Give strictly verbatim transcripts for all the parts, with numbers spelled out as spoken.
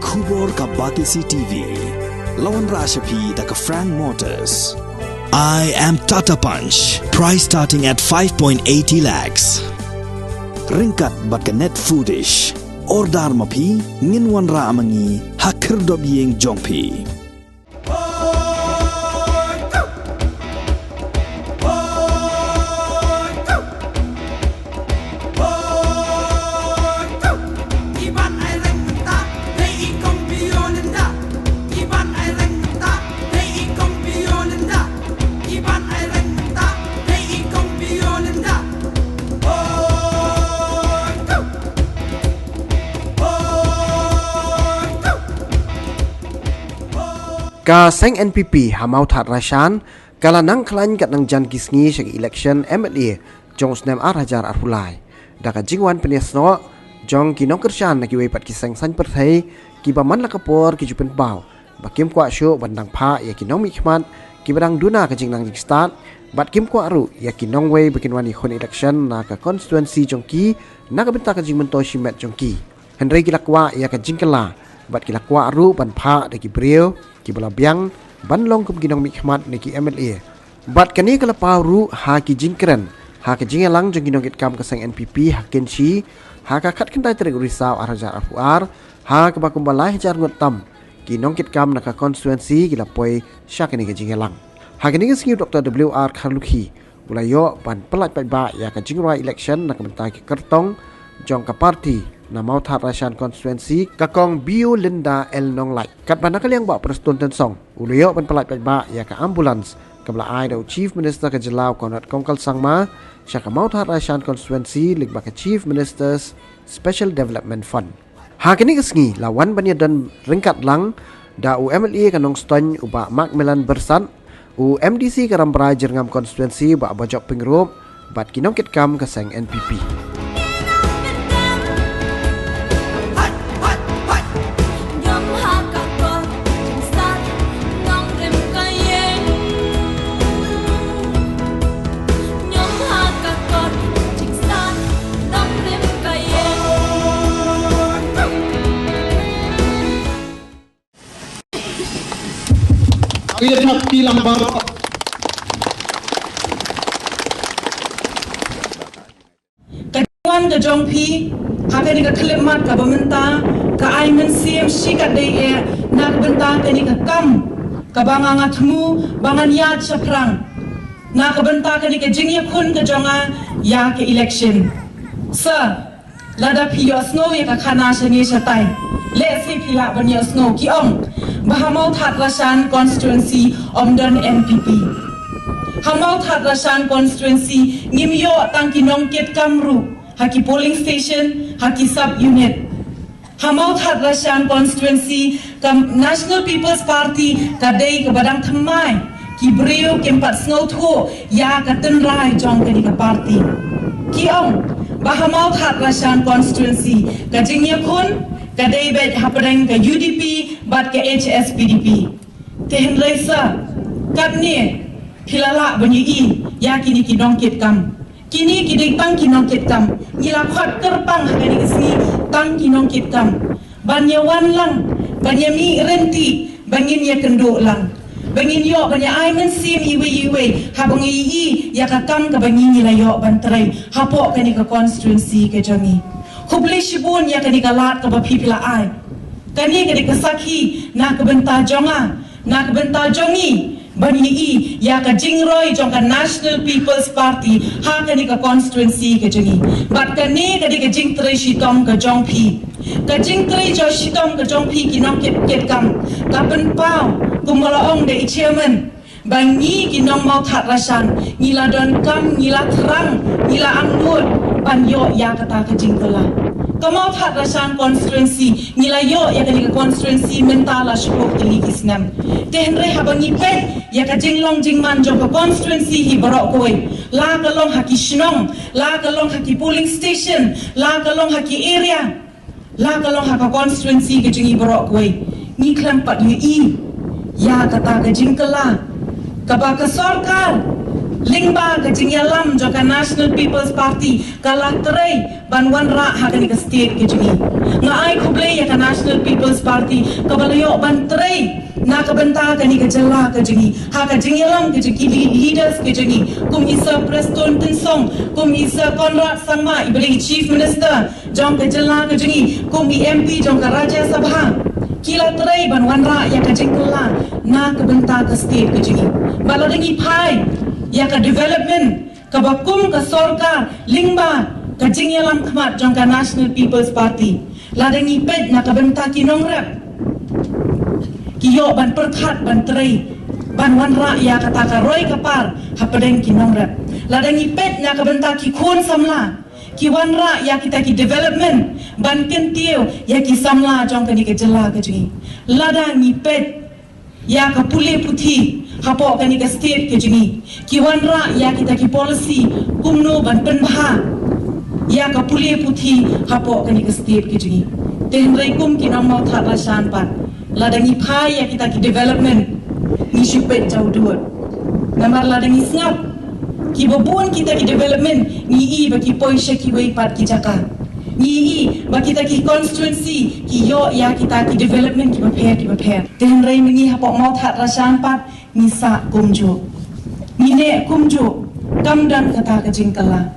Khubor ka Batesi T V. La wanrah sha phi da ka Frank Motors. I am Tata Punch. Price starting at five point eighty lakhs. Ryngkat bad ka Net Foodish. Order ma phi, ngin wanrah ma ngi ha khyrdop ïing jong phi. Ka seng N P P ha Mawthadraishan ka la nang khlaiñ kat nang jan ki sngi sha ka election M L A jong u snem ar hajar arphew lai. Da ka jingwan pynïasnoh jong ki nongkyrshan na kiwei pat ki seng saiñ pyrthei kiba man la ka por ki ju pynpaw ba kim kwah shuh ban dang phah ïa ki nongmihkhmat kiba dang duna ka jingnang jingstad, bad kim kwah ruh ïa ki nongwei ba kin wan ïakhun election na ka constituency jong ki na ka bynta ka jingmyntoi shimet jong ki. Hynrei ki la kwah ïa ka jingkylla bad ki la kwah ruh ban phah da ki briew kiba la biang ban long kum ki nongmihkhmat ne ki M L A. Bad kane ka la paw ruh ha ki jingkren ha ka jingïalang jong ki nongkitkam ka seng N P P ha Kynshi ha ka khatkhyndai tarik u Risaw ar hajar arphew ar, ha kaba kumba lai hajar ngut tam ki nongkitkam na ka constituency ki la poi sha kane ka jingïalang. Ha kane ka sngi u Doctor W R Kharlukhi u la ïoh ban pyllait paidbah ïa ka jingrwai election na ka bynta ki kyrtong jong ka party na Mawthadraishan constituency, ka Kong Biolinda L Nonglait. Katba na ka liang Bah Prestone Tynsong u la ïoh ban pyllait paidbah ïa ka ambulance kaba la ai da u Chief Minister ka jylla u Conrad Kongkal Sangma sha ka Mawthadraishan constituency lyngba ka Chief Minister's Special Development Fund. Ha kane ka sngi la wan ban ïadon ryngkat lang da u M L A ka Nongstoiñ u Bah Macmillan Byrsat, u M D C ka Rambrai Jyrngam constituency u Bah Bajop Pyngrope, bad ki nongkitkam ka seng N P P. Ka jingwan ka jong phi ha kane ka khyllipmat kaba mynta ka ai mynsiem shikatdei eh na ka bynta kane ka kam kaba nga nga thmu ba ngan ïaid shaphrang na ka bynta kane ka jingïakhun ka jong nga ïa ka election. Sir, lada phi ïohsngew ïa ka khana shane shatai, leh se phi lah ban ïohsngew ki ong ba ha Mawthadraishan constituency ym don N P P. Ha Mawthadraishan constituency ngim ïoh tang ki nongkitkam ruh ha ki polling station, ha ki sub unit. Ha Mawthadraishan constituency ka National People's Party ka dei kaba dang thymmai ki briew kim pat sngewthuh ïa ka tynrai jong kane ka party. Ki ong ba ha Mawthadraishan constituency ka jingïakhun ka dei beit hapdeng ka U D P bad ka H S P D P. Te hynrei sir, katne phi la lah ban ïohi ïa kine ki nongkitkam. Kine ki dei tang ki nongkitkam. Ngi la khot kyrpang ha kane ka sngi tang ki nongkitkam ban ïa wan lang, ban ïa mih ryntih, ban ngin ïa kynduh lang, ban ngin ïoh ban ïa ai mynsiem iwei iwei haba ngi ïohi ïa ka kam kaba ngi ngi la ïoh ban trei hapoh kane ka constituency ka jong ngi. Khublei shibun ïa kane ka lad kaba phi phi la ai. Kane ka dei ka sakhi na ka bynta jong nga, na ka bynta jong ngi ban ïohi ïa ka jingroi jong ka National People's Party ha kane ka constituency ka jong ngi. Bad kane ka dei ka jingtrei shitom ka jong phi. Ka jingtrei jong shitom ka jong phi ki nongkit, kitkam ka pynpaw kumba la ong da i chairman ba ngi ki nong Mawthadraishan ngi la donkam, ngi la thrang, ngi la angnud ban ïoh ïa kata ka jingkylla. Ka Mawthadraishan constituency ngi la ïoh ïa kane ka constituency mynta la shiphew tylli ki snem. Te hynrei haba ngi peit ïa ka jinglong jingman jong ka constituency hi baroh kawei, la ka long ha ki shnong, la ka long ha ki polling station, la ka long ha ki area, la ka long ha ka constituency ka jong ngi baroh kawei, ngi khlem pat ïohi ïa kata ka jingkylla kaba ka sorkar Lyngba ka jingïalam jong ka National People's Party ka la trei ban wanrah ha kane ka state ka jong ngi. Nga ai khublei ïa ka National People's Party kaba la ïoh ban trei na ka bynta kane ka jylla ka jong ngi ha ka jingïalam ka jong ki leaders ka jong ngi, kum i Sir Prestone Tynsong, kum i Sir Conrad Sangma iba dei i Chief Minister jong ka jylla ka jong ngi, kum i M P jong ka Rajya Sabha. Ki la trei ban wanrah ïa ka jingkylla na ka bynta ka state ka jong ngi. Bad lada ngi phai ïa ka development kaba kum ka sorkar lyngba ka jingïalam khmat jong ka National People's Party, lada ngi peit na ka bynta ki nongrep, ki ïoh ban pyrkhat ban trei ban wanrah ïa kata ka roi ka par hapdeng ki nongrep. Lada ngi peit na ka bynta ki khun samla, ki wanrah ïa kita ki development ban kyntiew ïa ki samla jong kane ka jylla ka jong ngi. Lada ngi peit ïa ka pule puthi hapoh kane ka state ka jong ngi, ki wanrah ïa kita ki policy kumno ban pynbha ïa ka pule puthi hapoh kane ka state ka jong ngi. Te hynrei kum ki nongmawthad rashan pat, lada ngi phai ïa kita ki development, ngi shu peit jaw dud. Namar lada ngi sngap, kiba bun kita ki development ngi i ba ki poi sha kiwei pat ki jaka. Ngi i ba kita ki constituency ki ïoh ïa kita ki development kiba pher kiba pher. Te hynrei ma ngi hapoh Mawthadraishan pat ngi sah kumjuh, ngi neh kumjuh. Kam don kata ka jingkylla.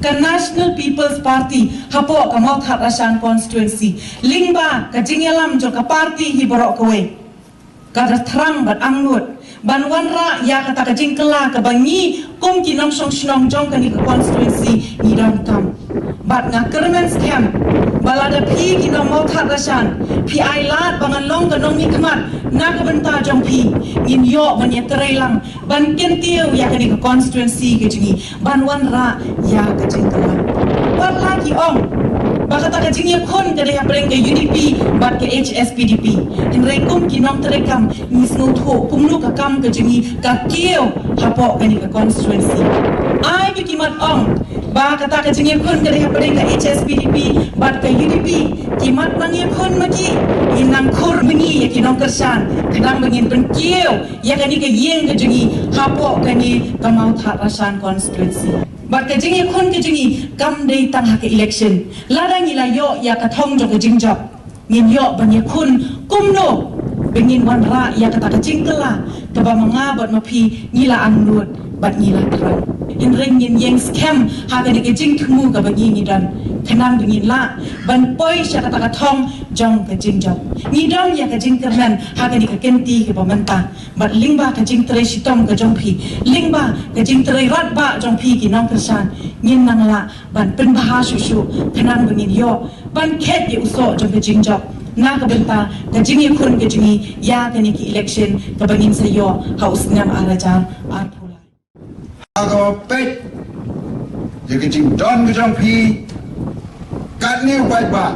Ka National People's Party hapoh ka Mawthadraishan constituency, lyngba ka jingïalam jong ka party hi baroh kawei, ka da thrang bad angnud ban wanrah ïa kata ka jingkylla kaba ngi kum ki nongshong shnong jong kane ka constituency ngi donkam. Bad nga kyrmen skhem ba lada phi ki nong Mawthadraishan phi ai lad ba ngan long ka nongmihkhmat na ka bynta jong phi, ngin ïoh ban ïatreilang ban kyntiew ïa kane ka constituency ka jong ngi ban wanrah ïa ka jingkylla. Wat la ki ong ba kata ka jingïakhun ka dei hapdeng ka U D P bad ka H S P D P, hynrei kum ki nongtrei kam ngi sngewthuh kumno ka kam ka jong ngi ka kiew hapoh kane ka constituency. Ai ba ki mat ong ba kata ka jingïakhun ka dei hapdeng ka H S P D P bad ka U D P, ki mat nang ïakhun ma ki. Ngin nang khur ma ngi ïa ki nongkyrshan khnang ba ngin pynkiew ïa kane ka ïing ka jong ngi hapoh kane ka Mawthadraishan constituency. Bad ka jingïakhun ka jong ngi kam dei tang ha ka election. Lada ngi la ïoh ïa ka thong jong ka jingjop, ngin ïoh ban ïakhun kumno ba ngin wanrah ïa kata ka jingkylla kaba ma nga bad ma phi ngi la angnud bad ngi la thrang. Hynrei ngin ïeng skhem ha kane ka jingthmu kaba ngi ngi don khnang ba ngin lah ban poi sha kata ka thong jong ka jingjop. Ngi don ïa ka jingkyrmen ha kane ka kynti kaba mynta. Bad lyngba ka jingtrei shitom ka jong phi, lyngba ka jingtrei radbah jong phi ki nongkyrshan, ngin nang lah ban pynbha shuh shuh khnang ba ngin ïoh ban khet ïa u soh jong ka jingjop na ka bynta ka jingïakhun ka jong ngi ïa kane ka election kaba ngin sa ïoh ha u snem ar hajar arphew lai. Ha kaba peit ïa ka jingdon ka jong phi katne u paidbah,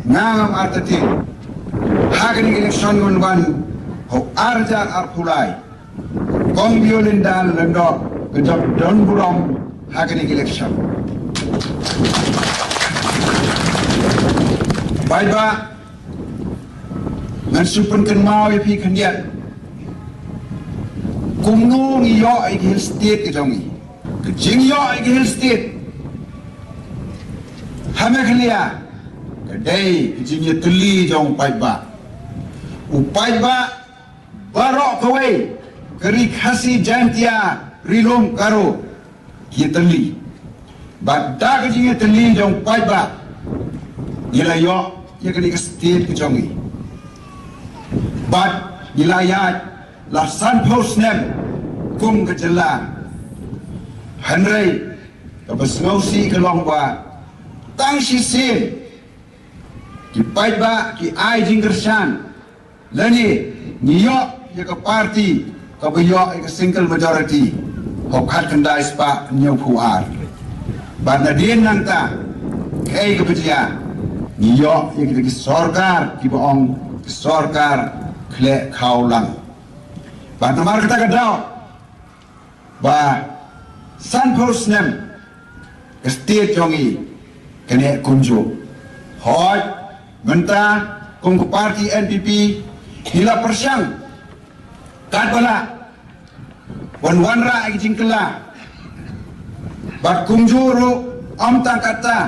nga ngam artatien ha kane ka election ngan wan ha u ar hajar arphew lai. Kong Violinda Lyngdoh ka jop don burom ha kane ka election. Paidbah, ngan shu pynkynmaw ïa phi khyndiat kumno ngi ïoh ïa ka Hill State ka jong ngi. Ka jingïoh ïa ka Hill State ha Meghalaya ka dei ka jingïatylli jong u paidbah. U paidbah baroh kawei, ka Ri Khasi Jaintia, Ri Lum Garo, ki ïatylli. Bad da ka jingïatylli jong u paidbah ngi la ïoh ïa kane ka state ka jong ngi. Bad ngi la ïaid la sanphew snem kum ka jylla. Hynrei kaba sngewsih ka long ba tang shisien ki paidbah ki ai jingkyrshan lane ngi ïoh ïa ka party kaba ïoh ïa ka single majority ha u khatkhyndai spah hynñiewphew ar. Bad nadien nangta kaei kaba jia, ngi ïoh ïa kita ki sorkar kiba ong ki sorkar khleh khawlang. Bad namar kata ka daw ba sanphew snem ka state jong ngi ka neh kumjuh. Hooid, mynta kum ka party N P P ngi la pyrshang katba lah Wan wanrah ïa ki jingkylla. Bad kumjuh ruh ym tang katta,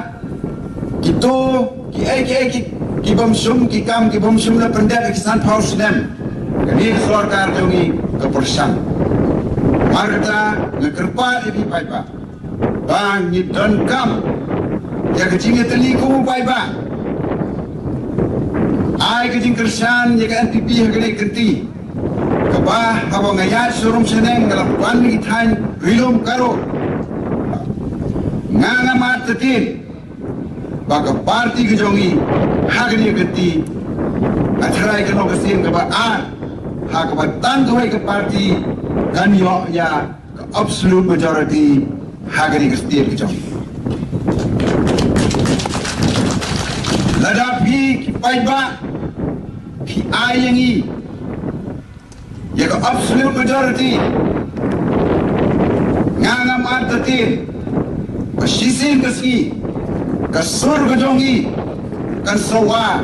kito ki ei ki ei ki, ki bym shym, ki kam ki bym shym la pyndep ïa ki sanphew snem, kane ka sorkar jong ngi ka pyrshang. Namar kata nga kyrpad ïa phi paidbah ba ngin donkam ïa ka jingïatylli kum u paidbah. Ai ka jingkyrshan ïa ka N P P ha kane ka kynti, kaba haba nga ïaid sha rum sha neng, nga la wan na ki thaiñ Ri-lum Garo, nga ngam artatien ba ka party ka jong ngi ha kane ka kynti ka tharai ka long ka sien kaba ar, ha kaba tang kawei ka party kan ïoh ïa ka absolute majority ha kane ka state ka jong ngi. Lada phi ki paidbah phi ai ïa ngi ïa ka absolute majority, nga ngam artatien ba shisien ka sngi ka sur ka jong ngi kan sa wah.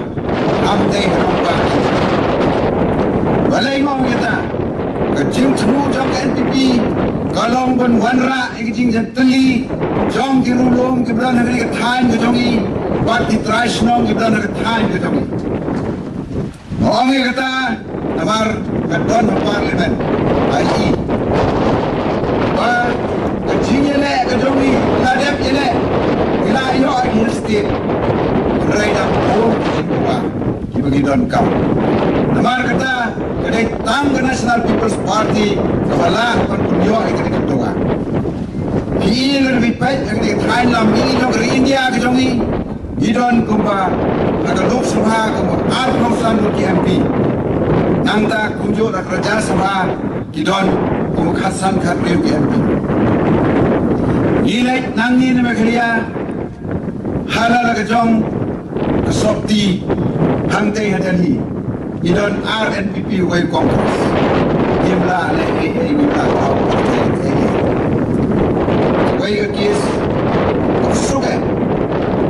Am dei ha nongpynim? Balei nga ong ïa kata? Ka jingthmu jong ka N P P ka long ban wanrah ïa ka jingïatylli jong ki riewlum kiba don ha kane ka thaiñ ka jong ngi bad ki trai shnong kiba don ha ka thaiñ ka jong ngi. Nga ong ïa kata namar nga don ha Parliament, ai i ba ka jingïaleh ka jong ngi la dep ïaleh, ngi la ïoh ïa ki hill state. Hynrei dang bun ki jingdawa kiba ngi donkam. Namar kata ka dei tang ka National People's Party kaba lah ban pynïoh ïa kane ka dawa. Phi i lada phi peit ha kane ka thaiñ lam mihngi jong ka ri India ka jong ngi, ngi don kumba ha ka Lok Sabha kumba arphew san ngut ki M P. Nangta kumjuh ha ka Rajya Sabha ki don kumba khatsan khathynriew ki M P. Ngi leit nangne na Meghalaya ha la la ka jong ka sopti hangtei ha Delhi. Ngi don ar N P P, wei Congress. Ngim lah leh ei ei, ngim lah thaw ei ei. Wei ka case ka suk eh.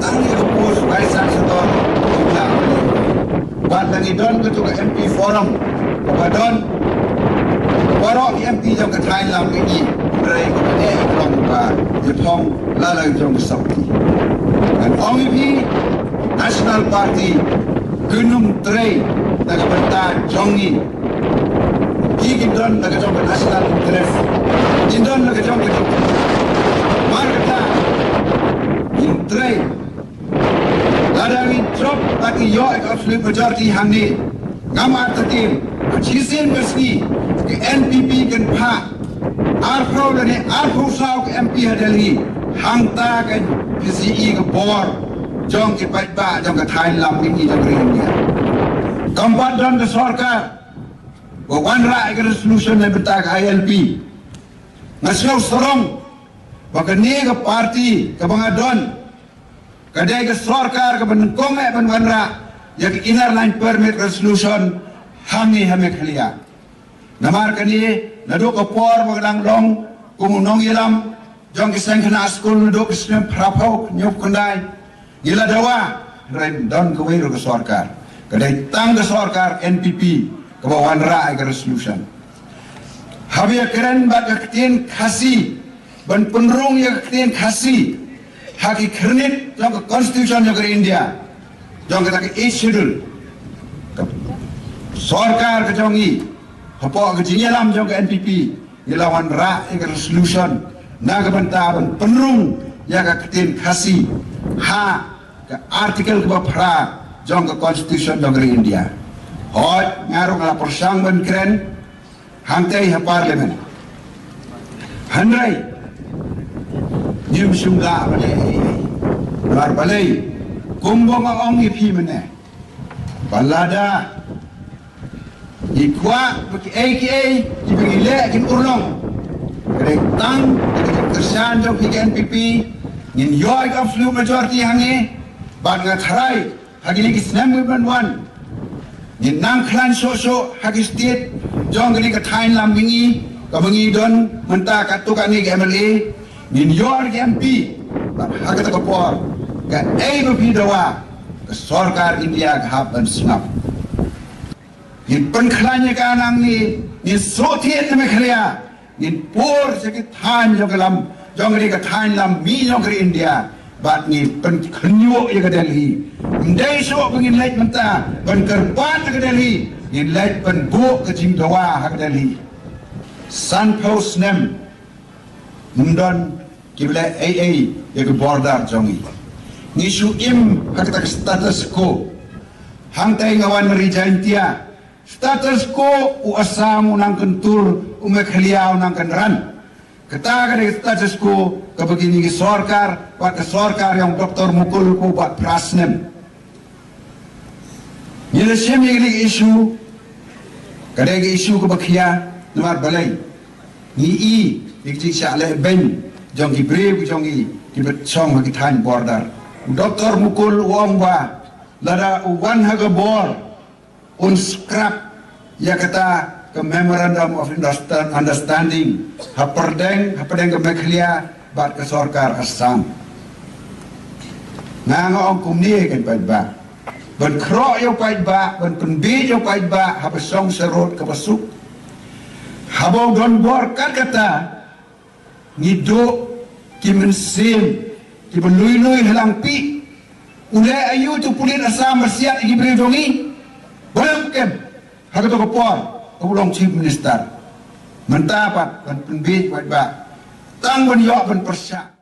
Tang ïa ka post Vice Chancellor ngim lah leh. Bad la ngi don kato ka M P forum kaba don baroh ki M P jong ka thaiñ lam ka i, hynrei kaba eh ka long ba ïa phong la la jong ka sopti. Ngan ong ïa phi, National Party ka nym trei na ka bynta jong ngi. Ki ki don na ka jong ka national interest, ki don na ka jong ka jong. Mar kata ngin trei. Lada ngi jop bad ngi ïoh ka absolute majority hangne, ngam artatien ba shisien ka sngi ka N P P kan phah arphew lane arphew saw ka M P ha Delhi. Hangta kan pynshai ka bor jong ki paidbah jong ka thaiñ lam mihngi jong ka ri India. Kam pat don ka sorkar ba wanrah ïa ka resolution na bynta ka I L P. Nga sngew sarong ba kane ka party kaba nga don ka dei ka sorkar kaba nyngkong eh ban wanrah ïa ka Inner Line Permit Resolution hangne ha Meghalaya. Namar kane naduh ka por ba nga dang long kum u nongïalam jong ki seng khynnah skul naduh ki snem phra phew hynñiew phew khyndai, ngi la dawa, hynrei ym don kawei ruh ka sorkar. Ka dei tang ka sorkar N P P kaba wanrah ïa ka resolution. Haba ïakren bad ka ktien Khasi, ban pynrung ïa ka ktien Khasi ha ki khyrnit jong ka Constitution jong ka India, jong kata ka Eighth Schedule, ka sorkar ka jong ngi hapoh ka jingïalam jong ka N P P ngi la wanrah ïa ka resolution na ka bynta ban pynrung ïa ka ktien Khasi ha ka article kaba phra jong ka Constitution jong ka ri India. Hooid, nga ruh nga la pyrshang ban kren hangtei ha Parliament, hynrei ngim shym lah ban leh ei ei. Namar balei? Kumba nga ong ïa phi mynne, ba lada ngi kwah ba kiei kiei kiba ngi leh kin urlong, ka dei tang da ka jingkyrshan jong phi ka N P P ngin ïoh ka absolute majority hangne. Bad nga tharai ha kine ki snem kiban wan ngin nang khlaiñ shuh shuh ha ki state jong kane ka thaiñ lam mihngi kaba ngi don mynta katto katne ki M L A, ngin ïoh ki M P. Bad ha kata ka por kaei ba phi dawa ka sorkar India ka hap ban sngap. Ngin pynkhlaiñ ïa ka nangne, ngin shu thied na Meghalaya. Ngin pur sha ki thaiñ jong ka lam, jong ka thaiñ lam mih jong ka ri India. Bad ngin pynkhynñiuh ïa ka Delhi. Ym dei shuh ba ngin leit mynta ban kyrpad ïa ka Delhi. Ngin leit ban buh ka jingdawa ha ka Delhi. Sanphew snem ym don kiba leh ei ei ïa ka border jong ngi. Ngi shu im ha kata ka status quo. Hangta nga wan na ri Jaintia. Status quo, u Assam u nang kyntur, u Meghalaya u nang kynran. Kata ka dei ka status quo kaba kine ki sorkar, bad ka sorkar jong Doctor Mukul, kaba phra snem. Ngi la shim ïa kine ki issue, ka dei ka issue kaba khia, namar balei? Ngi i ïa ka jingshah lehbeiñ jong ki briew ki jong ngi kiba shong ha ki thaiñ border. U Doctor Mukul u ong ba lada u wan ha ka bor, un scrap ïa kata ka Memorandum of Understand- Understanding hapdeng, hapdeng ka Meghalaya bad ka sorkar Assam. Nga nga ong kumne, kan paidbah, ban khroh ïa u paidbah, ban pynbiej ïa u paidbah haba shong sharud kaba suk. Haba u don bor kat kata, ngi duh ki mynsiem kiba lui lui ha Langpih. U leh aïu tu pulit Assam ba siat ïa ki briew jong ngi? Balei ym kem ha kato ka por u long Chief Minister? Mynta pat ban pynbiej paidbah, tang ban ïoh ban pyrshah.